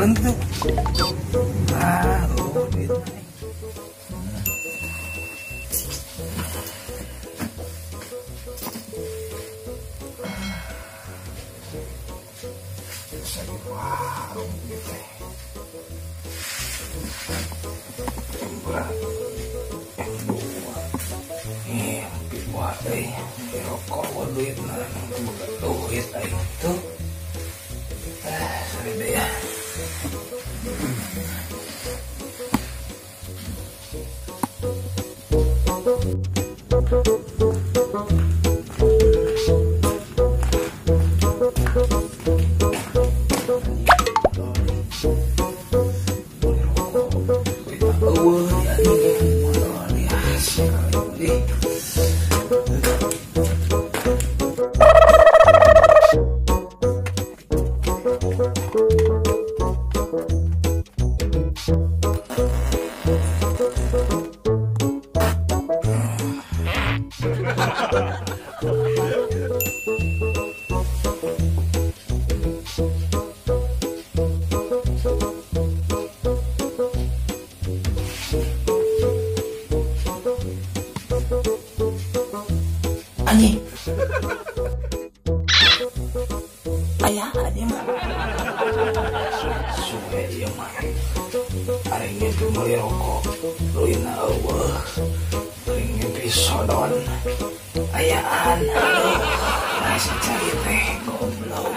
Meureunan tuh. Ah, oh duit. Sakit warung gitu. Berat. Wah, rokok wah duit nah, boga duit aing tuh. Sorry deh ya. Anjing. Ayah anjing mah. Suwe ieu mah. Aing ngimpi meuli rokok, leuwihna eueuh. Aing ngimpi sodon. Ayaan aduh. Nasi cari teh goblok.